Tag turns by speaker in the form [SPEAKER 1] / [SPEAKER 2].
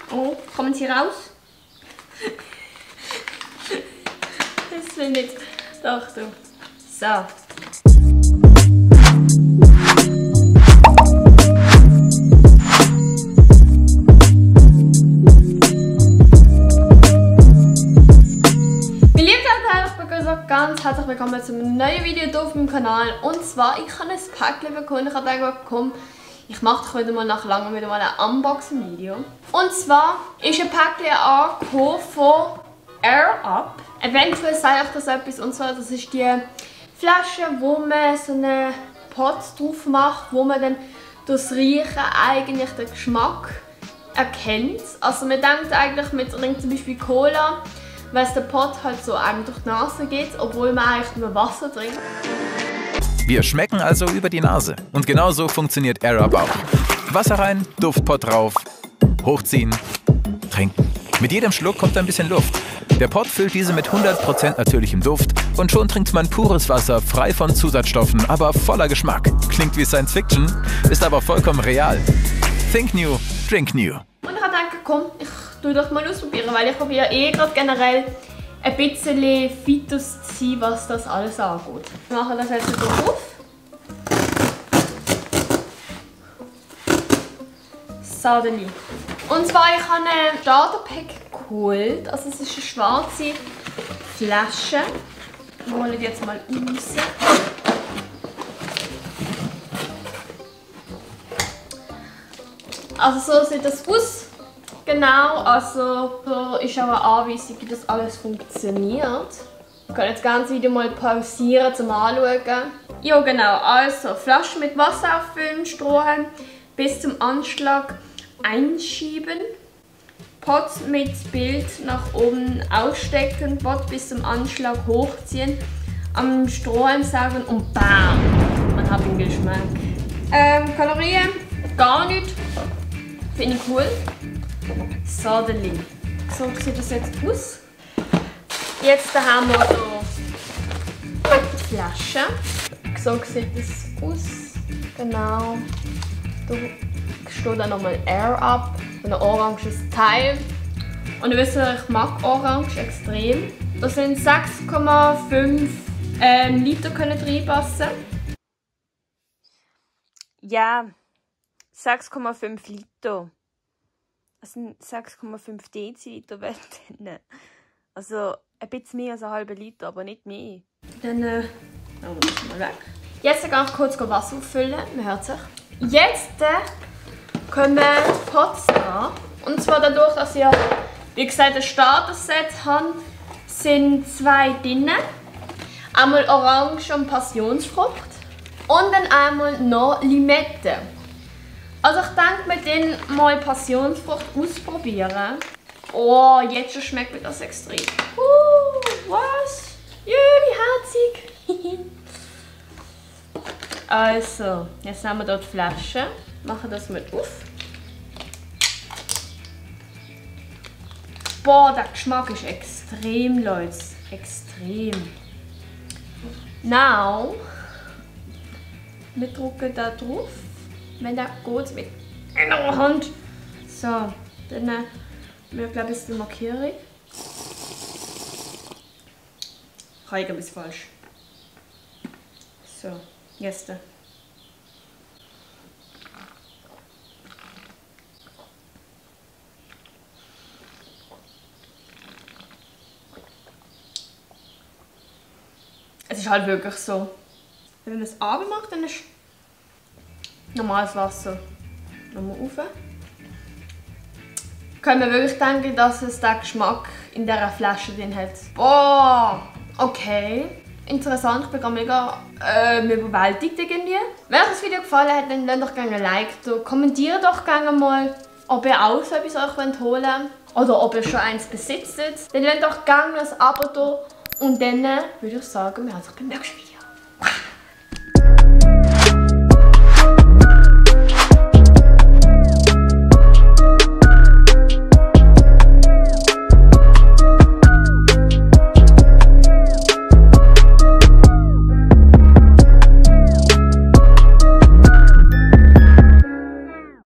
[SPEAKER 1] Oh, kommen Sie raus? Das will nicht. Doch, du. So. Ganz herzlich willkommen zu einem neuen Video hier auf meinem Kanal. Und zwar, ich habe ein Päckchen bekommen. Ich habe gedacht, komm, ich mache doch wieder mal nach langem wieder mal ein Unboxing-Video. Und zwar ist ein Päckchen angekommen von Air Up. Eventuell sage ich das etwas. Und zwar, das ist die Flasche, wo man so einen Pot drauf macht, wo man dann durchs Riechen eigentlich den Geschmack erkennt. Also man denkt eigentlich, man trinkt zum Beispiel Cola, weil es der Pot halt so einem durch die Nase geht, obwohl man eigentlich nur Wasser trinkt.
[SPEAKER 2] Wir schmecken also über die Nase. Und genau so funktioniert Air Up auch. Wasser rein, Duftpot drauf, hochziehen, trinken. Mit jedem Schluck kommt ein bisschen Luft. Der Pot füllt diese mit 100% natürlichem Duft und schon trinkt man pures Wasser, frei von Zusatzstoffen, aber voller Geschmack. Klingt wie Science Fiction, ist aber vollkommen real. Think new, drink new.
[SPEAKER 1] Und ich habe gedacht, komm, ich tue doch mal ausprobieren, weil ich probiere gerade generell ein bisschen Fitus zu sein, was das alles angeht. Wir machen das jetzt wieder auf. Sadeli. Und zwar, ich habe ein Starterpack geholt. Also es ist eine schwarze Flasche. Ich hole die jetzt mal raus. Also so sieht das aus. Genau, also hier ist auch eine Anweisung, wie das alles funktioniert. Ich kann jetzt das ganze Video mal pausieren, zum Anschauen. Ja genau, also Flasche mit Wasser auffüllen, Strohhalm bis zum Anschlag einschieben. Pot mit Bild nach oben ausstecken, Pot bis zum Anschlag hochziehen, am Strohhalm saugen und BAM! Man hat den Geschmack. Kalorien gar nicht. Finde ich cool. Sadeli. So sieht das jetzt aus. Jetzt haben wir hier die Flasche. So sieht das aus. Genau. Da steht dann nochmal Air Up. Ein oranges Teil. Und ihr wisst ja, ich mag Orange extrem. Da sind 6,5 Liter können reinpassen. Ja, 6,5 Liter. Das sind 6,5 Deziliter Wellen. Also ein bisschen mehr als einen halben Liter, aber nicht mehr. Dann machen wir das mal weg. Jetzt gehe ich kurz Wasser auffüllen, man hört sich. Jetzt kommen die Pots dran. Und zwar dadurch, dass ich, wie gesagt, ein Starter-Set habe, sind 2 drin. Einmal Orange und Passionsfrucht. Und dann einmal noch Limette. Also ich denke, mit denen mal Passionsfrucht ausprobieren. Oh, jetzt schon schmeckt mir das extrem. Was? Ja, wie herzig. Also, jetzt haben wir dort die Flasche. Machen das mit auf. Boah, der Geschmack ist extrem, Leute. Extrem. Now, wir drücken da drauf. Wenn das geht mit einer Hand. So, dann wir glaube ich die Markierung. Ich habe etwas falsch. So, jetzt. Es ist halt wirklich so. Wenn man es abmacht, dann ist normales Wasser. Nochmal rauf. Können wir wirklich denken, dass es den Geschmack in dieser Flasche drin hat. Boah! Okay. Interessant, ich bin gerade mega überwältigt irgendwie. Wenn euch das Video gefallen hat, dann lasst doch gerne ein Like da. Kommentiert doch gerne mal, ob ihr auch so etwas euch holen wollt. Oder ob ihr schon eins besitzt. Dann lasst doch gerne ein Abo da. Und dann würde ich sagen, wir sehen uns beim nächsten Video.